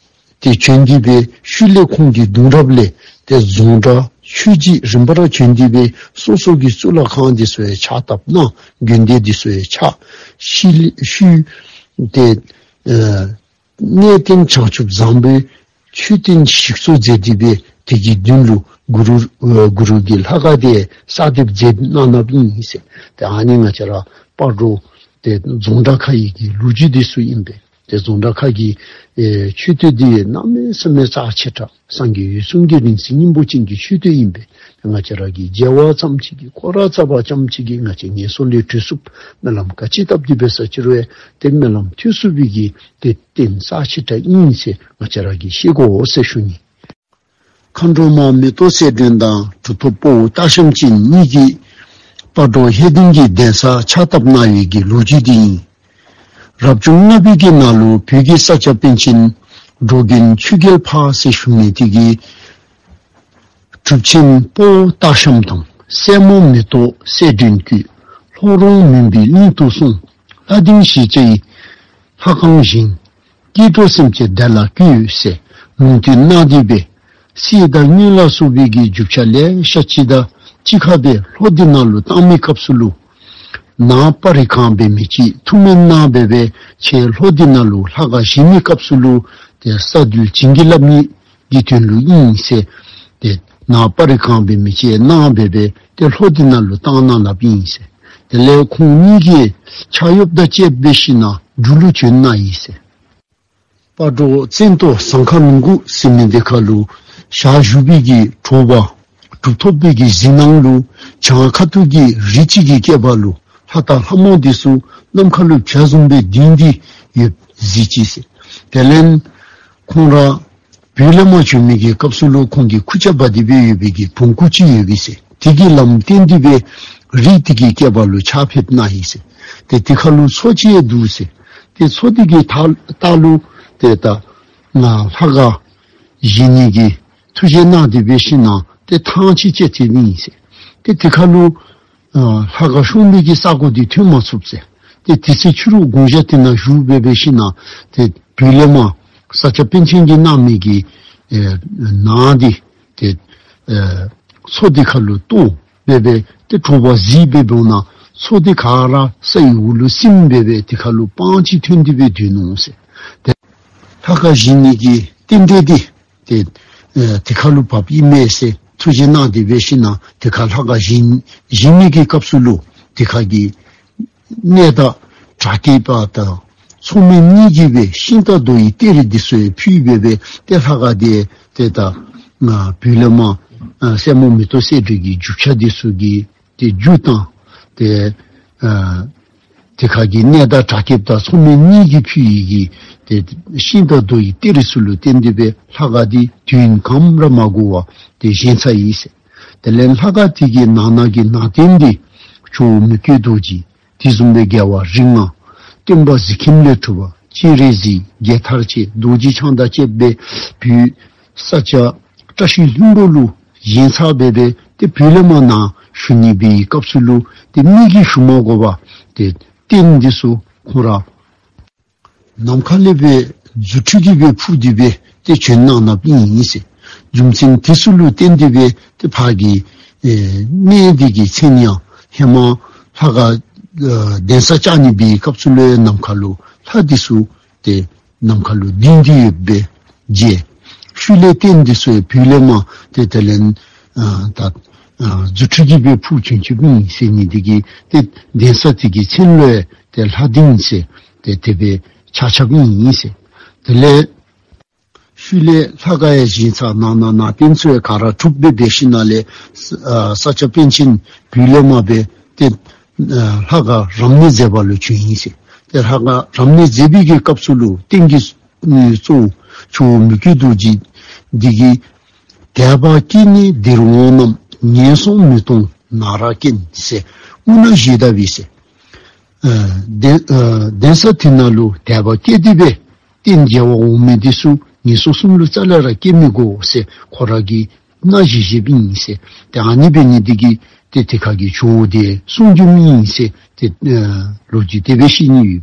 ཏེ་བྱོན་ཏེ་སྦེ་ཤུལ་ལས་ཁོང་གི་གདུང་རབས་ལས་ཏེ་རྫོང་བྲག་ ཆོས་རྗེ་རིམ་པར་བྱོན་ཏེ་སྦེ་སོ་སོ་གི་གཙུག་ལག་ཁང་འདི་ཚུ་ཡང་ཕྱག་བཏབ་གནང་། དགོན་སྡེ་འདི་ཚུ་ཡང་ཕྱག་ཕྱིས་ལས་ཞུ་སྟེ་ཨ་གནས་བརྟན་བྱང་ཆུབ་བཟང་པོའི་མཆོད་རྟེན་ཞིག་གསོ་མཛད་དེ་སྦེ་དེ་གི་མདུན་ལུ་གུ་རུ་ཨ་གུ་རུ་གི་ལྷ་ཁང་འདི་གསར་འདེབས་མཛད་གནང་གནངམ་ཨིན་ཟེར། ཏེ་ཨ་ནི་ང་བཅས་ར་སྤ་རོ་ཏེ་རྫོང་བྲག་ཁ་ཡི་གི་ལོ་རྒྱུས་འདི་ཚུ་ཨིན་པས། ཏེ་རྫོང་བྲག་ཁ་གི་ཨེ་མཆོད་རྟེན་འདི་གནམ་མེད་ས་མེད་རྩ་ཆེ་དྲགས་སངས་རྒྱས་འོད་སྲུང་གི་རིང་བསྲེལ་སྙིང་པོ་ཅན་གྱི་མཆོད་རྟེན་ཨིན་པས། ང་བཅས་ར་གིས་མཇལ་བ་ཙམ་ཅིག་གིས་སྐོར་ར་རྩ་བ་ཙམ་ཅིག་གིས་ང་བཅས་ངན་སོང་ལས་གྲོལ་ཚུགསཔ། སྨོན་ལམ་ག་ཅི་བཏབ་སྟེ་འབད་ས་ཅི་རུང་ཡང་ཏེ་སྨོན་ལམ་ཐོབ་ཚུགས་པའི་གི་ཏེ་རྟེན་རྩ་ཆེ་དྲགས་ཨིན་ཟེར་ང་བཅས་ར་གིས་ཤེས་དགོ་ཟེར་ཞུ་ནི། མཁའ་འགྲོ་མ་མེ་ཏོག་གསལ་སྒྲོན་དང་གྲུབ་ཐོབ་དཔའ་བོ་སྟག་ཤམ་ཅན་གཉིས་ཀྱིས་སྤ་རོ་ཧེ་ལྡན་གྱི་གདན་ས་ཕྱག་བཏབ་གནང་བའི་གི་ལོ་རྒྱུས་འདི་ཨིན། རབ་བྱུང་ལྔ་པའི་གི་ནང་ལུ་བོད་ཀྱི་ས་སྐྱ་པཎ་ཆེན་འགྲོ་མགོན་ཆོས་རྒྱལ་འཕགས་ཟེར་ཞུ་མི་དེ་གིས་གྲུབ་ཆེན་དཔའ་བོ་སྟག་ཤམ་དང་སྲས་མོ་མེ་ཏོག་གསལ་སྒྲོན་བསྐོས། ལྷོ་རོང་མུན་པའི་གླིང་དུ་སོང་། ལྷ་ལྡིང་ཞེས་བྱ་ཡི་ལྷ་ཁང་བཞེངས། སྐྱེ་འགྲོ་སེམས་ཅན་བདེ་ལ་བཀོད་ཟེར་ལུང་བསྟན་གནང་སྟེ་སྦེ་གསེར་དང་དངུལ་ལ་སོགས་པའི་གི་རྒྱུ་ཆ་ལེ་ཤ་ཅིག་དང་གཅིག་ཁར་སྦེ་ལྷོ་འདི་ནང་ལུ་བཏང་མིའི་སྐབས་སུ་ལུ་ནཱ་པར་རིས་ཁང་འབད་མི་ཅིག་ཐུགས་སྨོན་གནང་སྦེ་སྦེ་ཁྱེད་ལྷོ་འདི་ནང་ལུ་ལྷ་ཁང་བཞེངས་མིའི་སྐབས་སུ་ལུ་ཏེ་ས་འདུལ་བྱིན་གྱིས་བརླབས་ནི་གི་དོན་ལུ་ཨིན་ཟེར། ཏེ་ནཱ་པར་རིས་ཁང་འབད་མི་ཅིག་གནང་སྦེ་སྦེ་ཏེ་ལྷོ་འདི་ནང་ལུ་བཏང་གནང་གནངམ་ཨིན་ཟེར། དེ་ལས་ཁོང་གཉིས་ཀྱིས་ཕྱག་གཡོགཔ་དང་བཅསཔ་སྦེ་ཞིནམ་ལས་འབྲུག་ལུ་བྱོན་གནང་ཡི་ཟེར། སྤ་རོ་བཙན་ཏོ་ཟངས་དཀར་ལུང་ཁུག་ཟེར་མི་འདི་ཁར་ལུ་ཞལ་བཞུགས་པའི་གི་དྲོ་པ་གྲུབ་ཐོབ་པའི་གི་གཟིགས་སྣང་ལུ་བྱང་ཁ་ཐུག་གི་རི་ཅིག་གི་སྐེད་པ་ལུ་ལྷ་དང་ལྷ་མོ་འདི་ཚུ་ནམ་མཁའ་ལུ་བྱ་བཟུམ་སྦེ་ལྡིང་སྟེ་ཡོདཔ་གཟིགས་ཅི་ཟེར། དེ་ལས་ཁོང་ར་བོད་ལས་མར་བྱོན་མི་གི་སྐབས་སུ་ལུ་ཁོང་གིས་ཁུར་ཆ་འབག་སྟེ་སྦེ་ཡོད་པའི་གི་བོང་ཀུ་ཅིག་ཡོད་པས་ཟེར། དེ་གིས་ལམ་བསྟན་ཏེ་སྦེ་རི་དེ་གི་སྐེད་པ་ལུ་ཕྱག་ཕེབས་གནང་ཡི་ཟེར། ཏེ་དེ་ཁར་ལུ་མཚོ་ཅིག་འདུག་ཟེར། ཏེ་མཚོ་དེ་གི་ཐ་ལྟག་ལུ་ཏེ་ད་ང་ལྷ་ཁང་བཞེངས་ནི་གི་ཐུགས་བཞེད་གནང་སྟེ་འབད་ཞིནམ་ལས་ཏེ་ཐང་ཅིག་བཅད་དེ་ཨིན་ཟེར། ཏེ་དེ་ཁར་ལུ་ཨ་ལྷ་ཁང་བཤམས་པའི་གི་ས་གོ་འདི་ཐོན་མ་ཚུགས་ཟེར། ཏེ་དེ་ཚེ་ཕྱི་རུ་དགོངས་ཞག་དེ་ནང་བཞུགས་སྦེ་འབད་ཞིནམ་ལས་ཏེ་བོད་ལས་མར་ས་སྐྱ་པཎ་ཆེན་གྱིས་གནང་མི་གི་ཨེ་ནཱ་འདི་ཏེ་ཨེ་མཚོ་འདི་ཁར་ལུ་གཏོར་སྦེ་སྦེ་ཏེ་དྲོ་པ་གཟིགས་སྦེ་འབདཝ་ད་མཚོ་འདི་ག་ར་ས་ཡི་འོག་ལུ་སིམ་སྦེ་སྦེ་དེ་ཁར་ལུ་སྤང་ཅིག་ཐོན་ཏེ་སྦེ་སྡོད་ནུག་ཟེར། ཏེ་ལྷ་ཁང་བཞེངས་ནི་གི་རྟེན་འབྲེལ་འདི་ཏེ་ཨེ་དེ་ཁར་ལུ་བབས་ཨིན་མས་ཟེར་ཐུགས་བཞེད་གནང་སྟེ་འབད་ཞིནམ་ལས་དེ་ཁར་ལྷ་ཁང་བཞེངས་བཞེངས་ནི་གི་སྐབས་སུ་ལུ་དེ་ཁར་གྱི་གནས་བདག་གྲགས་སྐྱེས་པ་དང་མཚོ་སྨན་གཉིས་ཀྱིས་སྦེ་ཤིང་རྟ་རྡོ་ཡི་གཏེར་འདི་ཚུ་ཡང་ཕུལ་སྦེ་སྦེ་ཏེ་ལྷ་ཁང་འདི་ཏེ་ད་ང་བོད་ལས་མར་ཨ་སྲས་མོ་མེ་ཏོག་གསལ་སྒྲོན་གྱི་རྒྱུ་ཆ་འདི་ཚུ་གི་ཏེ་རྒྱུ་དང་ཏེ་ཨ་དེ་ཁར་གྱི་གནས་བདག་གྲགས་སྐྱེས་དང་མཚོ་སྨན་གཉིས་ཀྱིས་ཕུལ་ཡི་གི་ཏེ་ཤིང་རྟ་རྡོ་ཡི་གཏེར་ཚུ་ལུ་བརྟེན་ཏེ་སྦེ་ལྷ་ཁང་འདི་དུས་ཡུན་གང་ར་མ་འགོར་བར་ཏེ་བཞེངས་ཚར་ཡི་ཟེར། དེ་ལས་ལྷ་ཁང་དེ་གི་ནང་ན་གི་ནང་རྟེན་འདི་ཇོ་བོ་མི་བསྐྱོད་རྡོ་རྗེ། དེ་བཟུམ་སྦེ་རྒྱལ་བ་རིགས་ལྔ། སྟོན་པ་གཟིག་ཁྱིམ་ལས་གྲུབ་པ་སྤྱན་རས་གཟིགས་རྒྱལ་ཐར་བཅས་རྡོ་རྗེ་འཆང་དང་བཅས་པའི་བོད་ས་སྐྱ་བཀྲ་ཤིས་ལྷུན་པོ་ལུ་བཞེངས་ཚར་སྦེ་སྦེ་ཏེ་བོད་ལས་མར་ནཱ་བཞུགས་ནི་འབད་བའི་སྐབས་སུ་ལུ་ཏེ་མི་གིས་ཞུ་མ་དགོ་པར་ཏེ་རྟེན་འདི་ཚུ་ཁོང་ར་ནམ་མཁའ་ལས་སྦེ་རྫུ་འཕྲུལ་གྱིས་སྦེ་འཕུར་ཏེ་སྦེ་ཏེ་བྱོན་གནང་གནངམ་ཨིན་ཟེར། རྒྱུ་མཚན་དེ་ཚུ་ལུ་བརྟེན་ཏེ་སྦེ་ཏེ་ཕར་གྱི་ཨེ་གནས་འདི་གི་མཚན་ཡང་ཧེ་མ་ལྷ་ཁང་ཨེ་གདན་ས་བཅག་ནི་འབད་བའི་སྐབས་སུ་ལུ་ནམ་མཁའ་ལུ་ལྷ་འདི་ཚུ་ཏེ་ནམ་མཁའ་ལུ་ལྡིང་སྟེ་ཡོདཔ་སྦེ་མཇལ། ཤུལ་ལས་རྟེན་འདི་ཚུ་ཡང་བོད་ལས་མར་ཏེ་དེ་ལས་ཨ་ད་ཨ་རྫུ་འཕྲུལ་གྱིས་སྦེ་འཕུར་བྱོན་བྱོནམ་ཨིན་ཟེར་ནི་འདི་གིས་ཏེ་གདན་ས་དེ་གི་མཚན་ལུ་ཡང་ཏེ་ལྷ་ལྡིང་ཟེར་ཏེ་དེ་སྦེ་ཆགས་ཆགསཔ་ཨིན་ཟེར། དེ་ལས་ཤུལ་ལས་ལྷ་ཁང་ཡང་བཞེངས་ཚར་ནང་ན་ནང་རྟེན་ཚུ་ཡང་ག་ར་གྲུབ་སྦེ་འབད་ཞིནམ་ལས་ཨ་ས་སྐྱ་པཎ་ཆེན་བོད་ལས་མར་སྦེ་ཏེ་ཨ་ལྷ་ཁང་རབ་གནས་མཛད་པ་ལུ་བྱོན་ཡི་ཟེར། ཏེ་ལྷ་ཁང་རབ་གནས་མཛད་པའི་གི་སྐབས་སུ་ལུ་རྟེན་གྱི་གཙོ་བོ་ཇོ་བོ་མི་བསྐྱོད་རྡོ་རྗེ་འདི་གིས་དད་པ་སྐྱེས་ནས་འདིར་འོང་རྣམས། ངན་སོང་མི་གཏོང་ནག་ར་སྐྱེན་ཟེར་དབུ་མནའ་བཞེས་ད་པས་ཟེར། ཨ་གདན་ཨ་གདན་ས་དེ་ནང་ལུ་དད་པ་སྐྱེས་ཏེ་སྦེ་རྟེན་མཇལ་བར་འོང་མི་འདི་ཚུ་ངན་སོང་གསུམ་ལུ་རྩ་ལས་ར་སྐྱེ་མི་དགོ་ཟེར་ཁོ་ར་གིས་མནའ་བཞེས་བཞེསཔ་ཨིན་ཟེར། ཏེ་ཨ་ནི་འབད་ནི་འདི་གིས་ཏེ་དེ་ཁར་གྱི་ཇོ་བོ་དེ་གསུང་བྱོནམ་ཨིན་ཟེར་ཏེ་ཨ་ལོ་རྒྱུས་དེ་སྦེ་བཤད་ནི་ཡོད།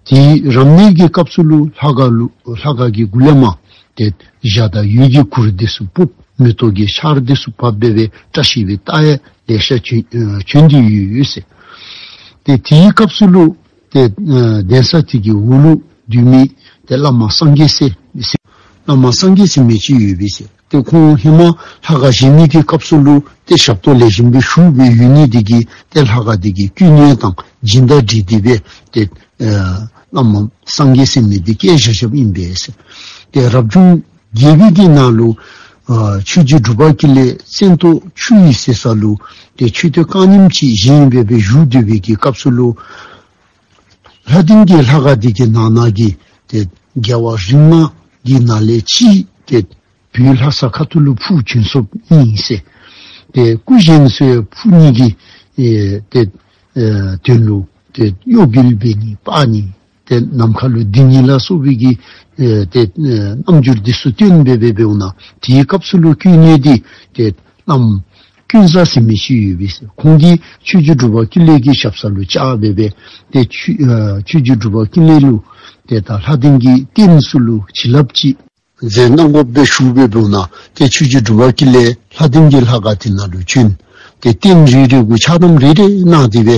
དེ་རབ་གནས་ཀྱི་སྐབས་སུ་ལུ་ལྷ་ཁང་ལུ་ལྷ་ཁང་གི་གུ་ལས་མར་ཏེ་འཇའ་དང་འོད་ཀྱི་གུར་འདི་ཚུ་ཕུབ། མེ་ཏོག་གི་ཆརཔ་འདི་ཚུ་བབས་སྦེ་སྦེ་བཀྲ་ཤིས་པའི་རྟགས་ཡང་ལེ་ཤ་བྱོན་ཨ་བྱོན་ཏེ་ཡོད་ཟེར། ཏེ་དེའི་སྐབས་སུ་ལུ་ཏེ་ཨ་གདན་ས་དེ་གི་འོག་ལུ་སྡོད་མི་ཏེ་བླ་མ་སངས་རྒྱས་ཟེར་ཟེར་བླ་མ་སངས་རྒྱས་ཟེར་མི་ཅིག་ཡོད་པས་ཟེར། ཏེ་ཁོང་ཧེ་མ་ལྷ་ཁང་བཞེངས་མི་གི་སྐབས་སུ་ལུ་ཏེ་ཞབས་ཏོག་ལེགས་ཤོམ་སྦེ་ཞུ་སྦེ་ཡོད་ནི་དེ་གིས་ཏེ་ལྷ་ཁང་དེ་གི་སྐུ་དངོས་དང་སྦྱིན་བདག་འབྲེལ་ཏེ་སྦེ་ཏེ་ཨ་བླ་མ་སངས་རྒྱས་ཟེར་མི་འདི་བསྐོས་བཞག་བཞགཔ་ཨིན་པས་ཟེར། ཏེ་རབ་བྱུང་བརྒྱད་པའི་གི་ནང་ལུ་ཨ་ཆོས་རྗེ་འབྲུག་པ་ཀུན་ལེགས་བཙན་ཏོ་ཆུ་ཡི་ཟེར་ས་ལུ་ཏེ་མཆོད་རྟེན་རྐང་རྣམ་ཅིག་བཞེངས་སྦེ་སྦེ་བཞུགས་སྡོད་པའི་གི་སྐབས་སུ་ལུ་ལྷ་ལྡིང་གི་ལྷ་ཁང་དེ་གི་ནང་ན་གི་ཏེ་རྒྱལ་བ་རིགས་ལྔ་གི་ནང་ལས་གཅིག་ཏེ་བོད་ལྷ་ས་ཁ་ཐུག་ལུ་འཕུར་བྱོན་སོཔ་ཨིན་ཟེར། ཏེ་སྐུ་གཞན་ཚུ་འཕུར་ནི་གི་ཨེ་ཏེ་ཨེ་དོན་ལུ་ཏེ་གཡོ་འགུལ་འབད་ནི་སྤར་ནི་ཏེ་ནམ་མཁའ་ལུ་ལྡིང་ནི་ལ་སོགས་པའི་གི་ཨེ་ཏེ་ཨེ་རྣམ་འགྱུར་འདི་ཚུ་སྟོན་སྦེ་སྦེ་འབདཝ་ད་དེའི་སྐབས་སུ་ལུ་སྐུ་དངོས་འདི་ཏེ་བླམ་ཀུན་བཟང་ཟེར་མི་ཅིག་ཡོད་པས་ཟེར། ཁོང་གིས་ཆོས་རྗེ་འབྲུག་པ་ཀུན་ལེགས་ཀྱི་ཞབས་ས་ལུ་བཅར་སྦེ་སྦེ་ཏེ་ཆོས་ཨེ་ཆོས་རྗེ་འབྲུག་པ་ཀུན་ལེགས་ལུ་ཏེ་ད་ལྷ་ལྡིང་གི་རྟེན་ཚུ་ལུ་བྱིན་རླབས་ཅིག་མཛད་གནང་དགོ་པས་ཞུ་སྦེ་འབདཝ་ད་ཏེ་ཆོས་རྗེ་འབྲུག་པ་ཀུན་ལེགས་ལྷ་ལྡིང་གི་ལྷ་ཁང་དེ་ནང་ལུ་བྱོན། ཏེ་རྟེན་རེ་རེ་གུ་ཕྱག་དམ་རེ་རེ་གནང་སྟེ་སྦེ་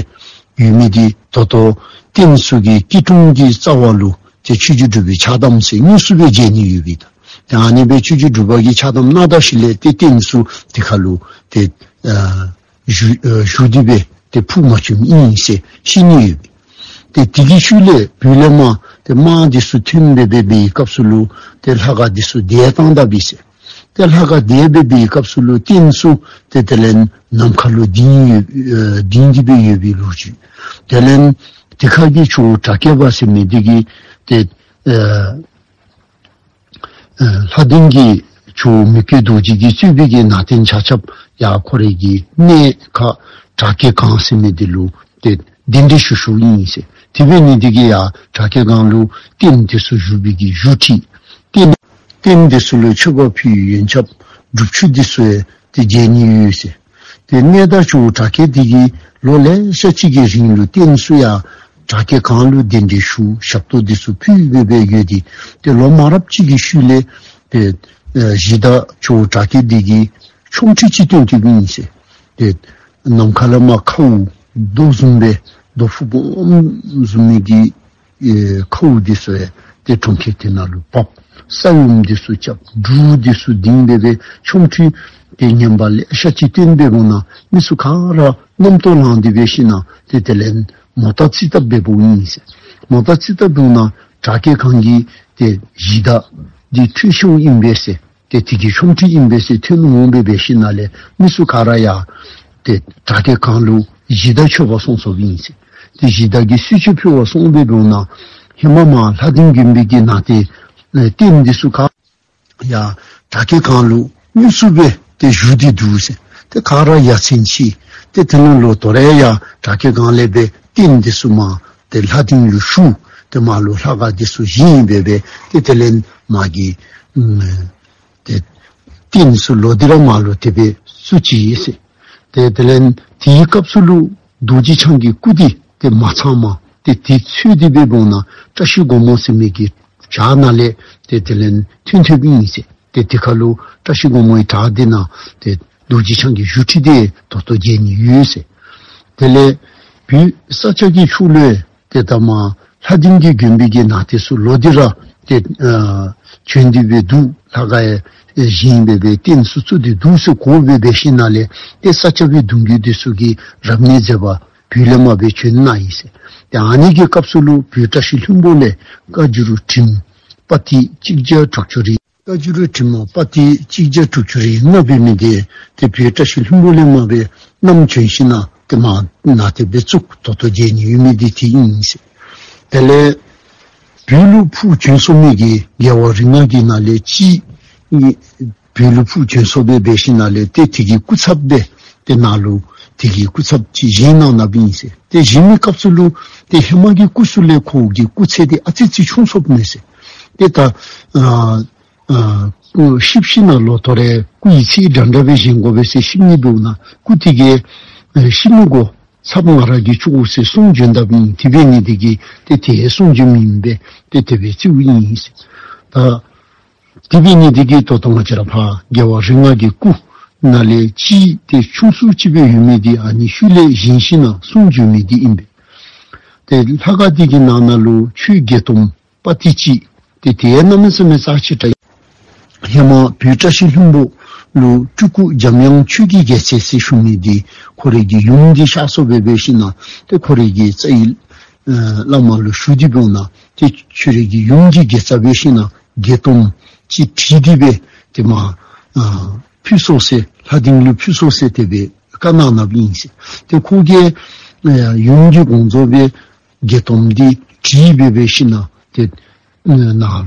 ཡོད་མི་འདི་ད་ལྟོ་རྟེན་ཚུ་གི་སྐྱིལ་ཀྲུང་གི་རྩ་བ་ལུ་ཏེ་ཆོས་རྗེ་འབྲུག་པའི་ཕྱག་དམ་ཟེར་དངོས་སུ་སྦེ་མཇལ་ནི་ཡོད་པས། ཏེ་ཨ་ནི་སྦེ་ཆོས་རྗེ་འབྲུག་པ་གིས་ཕྱག་དམ་གནང་ད་ཞིནམ་ལས་ཏེ་རྟེན་ཚུ་དེ་ཁར་ལུ་ཏེ་ཨ་བཞུགས་ཨ་བཞུགས་ཏེ་སྦེ་ཏེ་འཕུར་མ་བྱོནམ་ཨིན་ཟེར་བཤད་ནི་ཡོད། ཏེ་དེ་གི་ཤུལ་ལས་བོད་ལས་མར་ཏེ་དམག་འདི་ཚུ་ཐོན་སྦེ་སྦེ་འབད་བའི་སྐབས་སུ་ལུ་ཏེ་ལྷ་ཁང་འདི་ཚུ་དེད་བཏང་ད་པས་ཟེར། ཏེ་ལྷ་ཁང་དེད་སྦེ་འབད་བའི་སྐབས་སུ་ལུ་རྟེན་ཚུ་ཏེ་དེ་ལས་ནམ་མཁའ་ལུ་ལྡིང་ཡོད་ཨ་ལྡིང་སྟེ་སྦེ་ཡོད་པའི་ལོ་རྒྱུས། དེ་ལས་དེ་ཁ་གི་ཇོ་བོ་གྲགས་སྐྱེས་པ་ཟེར་མི་འདི་གིས་ཏེ་ཨ་ཨ་ལྷ་ལྡིང་གི་ཇོ་བོ་མི་བསྐྱོད་རྡོ་རྗེ་གིས་གཙོས་པའི་གི་ནང་རྟེན་ཆ་ཁྱབ་ཡར་ཁོ་རའི་གི་གནས་ཁ་གྲགས་སྐྱེས་སྒང་ཟེར་མི་འདི་ལུ་ཏེ་གདན་འདྲེན་ཞུ་ཞུཝ་ཨིན་ཟེར། དེ་འབད་ནི་འདི་གིས་ཡར་གྲགས་སྐྱེས་སྒང་ལུ་རྟེན་འདི་ཚུ་བཞུགས་པའི་གི་བཞུགས་ཁྲི་རྟེན་རྟེན་འདི་ཚུ་ལུ་མཆོད་པ་ཕུལ་ཡོན་ཆབ་སྒྲུབ་ཆུ་འདི་ཚུ་ཡང་ཏེ་མཇལ་ནི་ཡོད་ཟེར། ཏེ་གནས་བདག་ཇོ་བོ་གྲགས་སྐྱེས་འདི་གིས་ལོ་ལེ་ཤ་ཅིག་གི་རིང་ལུ་རྟེན་ཚུ་ཡང་གྲགས་སྐྱེས་སྒང་ལུ་གདན་འདྲེན་ཞུ་ཞབས་ཏོག་འདི་ཚུ་ཕུལ་སྦེ་སྦེ་ཡོད་དེ། ཏེ་ལོ་མང་རབས་ཅིག་གི་ཤུལ་ལས་ཏེ་ཨ་གཞི་བདག་ཇོ་བོ་གྲགས་སྐྱེས་འདི་གིས་ཆོ་འཕྲུལ་ཅིག་སྟོན་ཏེ་ཨིན་ཟེར། ཏེ་ནམ་མཁའ་ལས་མར་ཁཝ་རྡོ་བཟུམ་སྦེ་རྡོ་ཕུག་སྦོམ་བཟུམ་མའི་གི་ཨེ་ཁཝ་འདི་ཚུ་ཡང་ཏེ་གྲོང་ཁྱེར་དེ་ནང་ལུ་བབས། ས་ཡོམ་འདི་ཚུ་རྐྱབ། འབྲུག་འདི་ཚུ་ལྡིང་སྦེ་སྦེ་ཆོ་འཕྲུལ་ཏེ་ངན་པ་ལེ་ཤ་ཅིག་སྟོན་སྦེ་འབདཝ་ད་མི་ཚུ་ག་ར་རྣམ་རྟོག་ལངས་ཏེ་འབད་ཞིནམ་ལས་ཏེ་དེ་ལས་མོ་རྟ་རྩིས་བཏབ་འབདཝ་ཨིན་ཟེར། མོ་རྟ་རྩིས་བཏབ་འབདཝ་ད་གྲགས་སྐྱེས་སྒང་གི་ཏེ་གཞི་བདག་འདི་འཕྲོད་སྦྱོར་ཨིན་པས་ཟེར། ཏེ་དེ་གི་ཆོ་འཕྲུལ་ཨིན་པས་ཟེར་ཐོན་འོང་སྦེ་འབད་ཞིནམ་ལས་མི་ཚུ་ག་ར་ཡང་ཏེ་གྲགས་སྐྱེས་སྒང་ལུ་གཞི་བདག་མཆོད་པར་སོང་སོཔ་ཨིན་ཟེར། ཏེ་གཞི་བདག་གིས་གསོལ་མཆོད་ཕུལ་བར་སོང་སྦེ་འབདཝ་ད་ཧེ་མ་མར་ལྷ་ལྡིང་དགོན་པའི་གི་ནང་རྟེན་ཨེ་རྟེན་འདི་ཚུ་ག་ཡང་གྲགས་སྐྱེས་སྒང་ལུ་དངོས་སུ་སྦེ་ཏེ་བཞུགས་ཏེ་འདུག་ཟེར། ཏེ་ག་ར་ཡ་མཚན་ཆེ། ཏེ་དེ་ནང་ལུ་དོ་རུང་ཡང་གྲགས་སྐྱེས་སྒང་ལས་སྦེ་རྟེན་འདི་ཚུ་མར་ཏེ་ལྷ་ལྡིང་ལུ་ཞུ། ཏེ་མར་ལུ་ལྷ་ཁང་འདི་ཚུ་བཞེངས་སྦེ་སྦེ་ཏེ་དེ་ལས་མར་གྱི་ཨམ་ཏེ་རྟེན་ཚུ་ལོག་སྟེ་ར་མར་ལུ་དེ་སྦེ་བཙུགས་ཅི་ཟེར། ཏེ་དེ་ལས་དེའི་སྐབས་སུ་ལུ་རྡོ་རྗེ་འཆང་གི་སྐུ་འདི་ཏེ་མ་ཚངམ་ཏེ་དེ་འཚོལ་ཏེ་སྦེ་འབདཝ་ད་བཀྲ་ཤིས་སྒོ་མོ་ཟེར་མི་གི་བྲག་ནང་ལས་ཏེ་དེ་ལས་ཐོན་ཐོནམ་ཨིན་ཟེར། ཏེ་དེ་ཁར་ལུ་བཀྲ་ཤིས་སྒོ་མོའི་བྲག་འདི་ནང་ཏེ་རྡོ་རྗེ་འཆང་གི་བཞུགས་ཁྲི་འདི་ད་ལྟོ་མཇལ་ནི་ཡོད་ཟེར། དེ་ལས་བོད་ས་སྐྱ་གི་ཕྱོགས་ལུ་ཏེ་ད་མར་ལྷ་ལྡིང་གི་དགོན་པའི་གི་ནང་རྟེན་ཚུ་ལོག་སྟེ་ར་ཏེ་ཨ་བྱོན་ཏེ་སྦེ་འདུག། ལྷ་ཁང་ཡང་བཞེངས་སྦེ་སྦེ་རྟེན་ཚུ་བཙུགས་ཏེ་འདུག་ཟེར་གོ་སྦེ་འབད་ཞིནམ་ལས་ཏེ་ས་སྐྱ་པའི་གདུང་བརྒྱུད་འདི་ཚུ་གིས་རབ་གནས་མཛད་པར་བོད་ལས་མར་སྦེ་བྱོན་གནང་ཡི་ཟེར། ཏེ་ཨ་ནི་གི་སྐབས་སུ་ལུ་བོད་བཀྲ་ཤིས་ལྷུན་པོ་ལས་བཀའ་འགྱུར་བྲིས་མ་པར་ཏི་གཅིག་བརྒྱ་དྲུག་ཅུ་རེ་བཀའ་འགྱུར་བྲིས་མ་པར་ཏི་གཅིག་བརྒྱ་དྲུག་ཅུ་རེ་ལྔ་འབད་མི་འདི་ཏེ་བོད་བཀྲ་ཤིས་ལྷུན་པོ་ལས་མར་སྦེ་བསྣམས་བྱོན་ཞིནམ་ཏེ་མར་ནང་རྟེན་སྦེ་བཙུགས་ད་ལྟོ་མཇལ་ནི་ཡོད་མི་འདི་དེ་ཨིན་ཟེར། དེ་ལས་བོད་ལུ་འཕུར་བྱོན་སོང་མི་གི་རྒྱལ་བ་རིགས་ལྔ་གི་ནང་ལས་གཅིག་ཨིན། བོད་ལུ་འཕུར་བྱོན་སོང་སྦེ་འབད་ཞིནམ་ལས་ཏེ་དེ་གི་སྐུ་ཚབ་སྦེ་ཏེ་ནཱ་ལུ་དེ་གི་སྐུ་ཚབ་ཅིག་བཞེངས་གནང་གནངམ་ཨིན་ཟེར། ཏེ་བཞེངས་མི་སྐབས་སུ་ལུ་ཏེ་ཧེ་མ་གི་སྐུ་ཚུ་ལས་ཁོ་གི་སྐུ་ཚད་འདི་ཨ་ཙི་ཅིག་ཆུང་སོཔ་མས་ཟེར། ཏེ་ད་ཨ་ཨ་སྐུ་བཤིག་ཞིནམ་ལས་ལོག་ཐོ་རེ་སྐུ་ཡི་ཚད་འདྲན་འདྲ་སྦེ་བཞེངས་དགོ་པས་ཟེར་བཤིག་ནི་འབདཝ་ད་སྐུ་དེ་གིས་ཨ་བཤིག་མི་དགོ། ཚབ་ང་ར་གིས་བཅུག་ཟེར་གསུངས་བྱོན་གནངམ་ཨིན། དེ་འབད་ནི་དེ་གིས་ཏེ་དེ་གསུངས་བྱོན་མི་ཨིན་པས། ཏེ་དེ་སྦེ་རྩིཝ་ཨིན་ཟེར། ད་ དེ་འབད་ནི་འདི་གིས་ད་ལྟོ་ང་བཅས་ར་ཕར་རྒྱལ་བ་རིགས་ལྔ་གི་སྐུ་ནང་ལས་གཅིག་ཏེ་ཆུང་སུ་ཅིག་སྦེ་ཡོད་མི་འདི་ཨ་ནི་ཤུལ་ལས་བཞེངས་ཞིནམ་ལས་གསུངས་བྱོན་མི་འདི་ཨིན་པས། ཏེ་ལྷ་ཁང་འདི་གི་ནང་ན་ལུ་ཆོས་བརྒྱད་སྟོང་པ་ཏི་ཅིག་ཏེ་དེ་ཡང་གནམ་མེད་ས་མེད་རྩ་ཆེ་དྲགས། ཧེ་མ་བོད་བཀྲ་ཤིས་ལྷུན་པོ་ལུ་སྤྲུལ་སྐུ་འཇམ་དབྱངས་ཆོས་ཀྱི་རྒྱལ་མཚན་ཟེར་ཞུ་མི་འདི་ཁོ་རའི་གི་ཡུམ་འདི་གཤགས་སོང་སྦེ་འབད་ཞིནམ་ལས་ཏེ་ཁོ་རའི་གི་རྩ་བའི་ཨེ་བླ་མ་ལུ་ཞུ་སྟེ་འབདཝ་ད་ཏེ་ཁྱོད་རའི་གི་ཡུམ་གྱི་དགེ་རྩ་འབད་ཞིནམ་ལས་བརྒྱད་སྟོང་ཅིག་བྲིས་ཏེ་སྦེ་ཏེ་མར་ཨ་ཕུལ་སོང་ཟེར། ལྷ་ལྡིང་ལུ་ཕུལ་སོང་ཟེར་དེ་སྦེ་བཀའ་གནང་གནངམ་ཨིན་ཟེར། ཏེ་ཁོ་གིས་ཨེ་ཡུམ་གྱི་དགོངས་རྫོགས་སྦེ་བརྒྱད་སྟོང་འདི་བྲིས་སྦེ་འབད་ཞིནམ་ལས་ཏེ་ནཱ་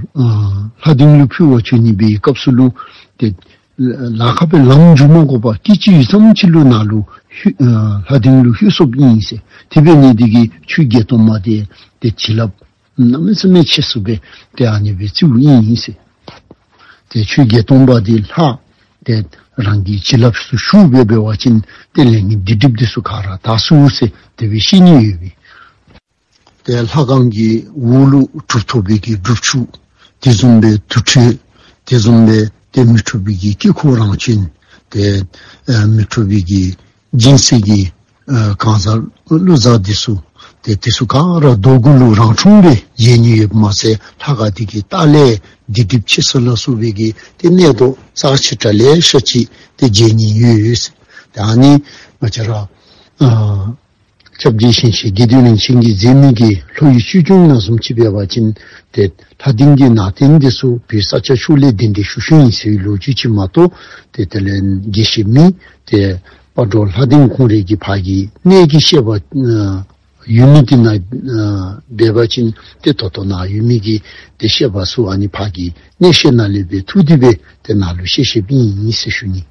ཨ་ལྷ་ལྡིང་ལུ་ཕུལ་བར་བྱོན་ནི་འབད་བའི་སྐབས་སུ་ལུ་ཏེ་ལཱ་ཁག་སྦེ་ལམ་འགྱོ་མ་དགོ་པར་སྐད་ཅིག་ཡུད་ཙམ་ཅིག་ལུ་ནཱ་ལུ་ལྷོད་ཨ་ལྷ་ལྡིང་ལུ་ལྷོད་སོངམ་ཨིན་ཟེར། དེ་འབད་ནི་འདི་གིས་ཆོས་བརྒྱད་སྟོང་མ་འདི་ཏེ་བྱིན་རླབས་གནམ་མེད་ས་མེད་ཆེ་སུ་སྦེ་ཏེ་ཨ་ནི་སྦེ་བརྩིཝ་ཨིན་ཟེར། ཏེ་ཆོས་བརྒྱད་སྟོང་པ་འདི་ལྷག་ཏེ་རང་གི་བྱིན་རླབས་སུ་ཞུགས་སྦེ་འབད་བ་ཅིན་ཏེ་ལས་ངན་སྡིག་སྒྲིབ་འདི་ཚུ་ག་ར་དག་ཚུགས་ཟེར་དེ་སྦེ་བཤད་ནི་ཡོད་པས། ཏེ་ལྷ་ཁང་གི་འོག་ལུ་གྲུབ་ཐོབ་པའི་གི་སྒྲུབ་ཆུ། དེ་བཟུམ་སྦེ་དུར་ཁྲོད། དེ་བཟུམ་སྦེ་ཏེ་མི་འཁྲུགས་པའི་གི་དཀྱིལ་འཁོར་རང་བྱོན། ཏེ་ཨེ་མི་འཁྲུགས་པའི་གི་སྦྱིན་སྲེག་གི་ཨེ་གང་ཟག་ཀླུ་གཟའ་འདི་ཚུ་ཏེ་དེ་ཚུ་ག་ར་རྡོ་གུ་ལུ་རང་འཁྲུངས་སྦེ་མཇལ་ནི་ཡོདཔ་མ་ཚད་ལྷ་ཁང་འདི་གི་ལྟག་ལས་སྡིག་སྒྲིབ་ཆེ་ས་ལ་སོགས་པའི་གི་ཏེ་གནས་རྡོ་རྩ་ཆེ་དྲགས་ལེ་ཤ་ཅིག་ཏེ་མཇལ་ནི་ཡོད་ཟེར། ཏེ་ཨ་ནི་ང་བཅས་ར་ཨ་སྐྱབས་རྗེ་ཞིང་གཤེགས་དགེ་འདུན་རིན་ཆེན་གྱིས་མཛད་མི་གི་ལྷོ་ཡི་ཆོས་འབྱུང་ནང་བཟུམ་ཅིག་འབད་བ་ཅིན་ཏེ་ལྷ་ལྡིང་གི་ནང་རྟེན་འདི་ཚུ་བོད་ས་སྐྱ་ཕྱོགས་ལས་གདན་འདྲེན་ཞུ་ཞུཝ་ཨིན་ཟེར་བའི་ལོ་རྒྱུས་ཅིག་མ་གཏོགས་ཏེ་དེ་ལས་དགེ་བཤེས་མི་ཏེ་སྤ་རོ་ལྷ་ལྡིང་ཁོང་རའི་གི་ཕར་གྱི་གནས་ཀྱི་བཤད་པ་ཨ་ཡོད་མི་འདི་ནང་ཨ་འབད་བ་ཅིན་ཏེ་ད་ལྟོ་ནཱ་ཡོད་མི་གི་ཏེ་བཤད་པ་ཚུ་ཨ་ནི་ཕར་གྱི་གནས་བཤད་ནང་ལས་སྦེ་འཐུ་སྟེ་སྦེ་ཏེ་ནཱ་ལུ་བཤད་བཤདཔ་ཨིན་ཟེར་ཞུ་ནི།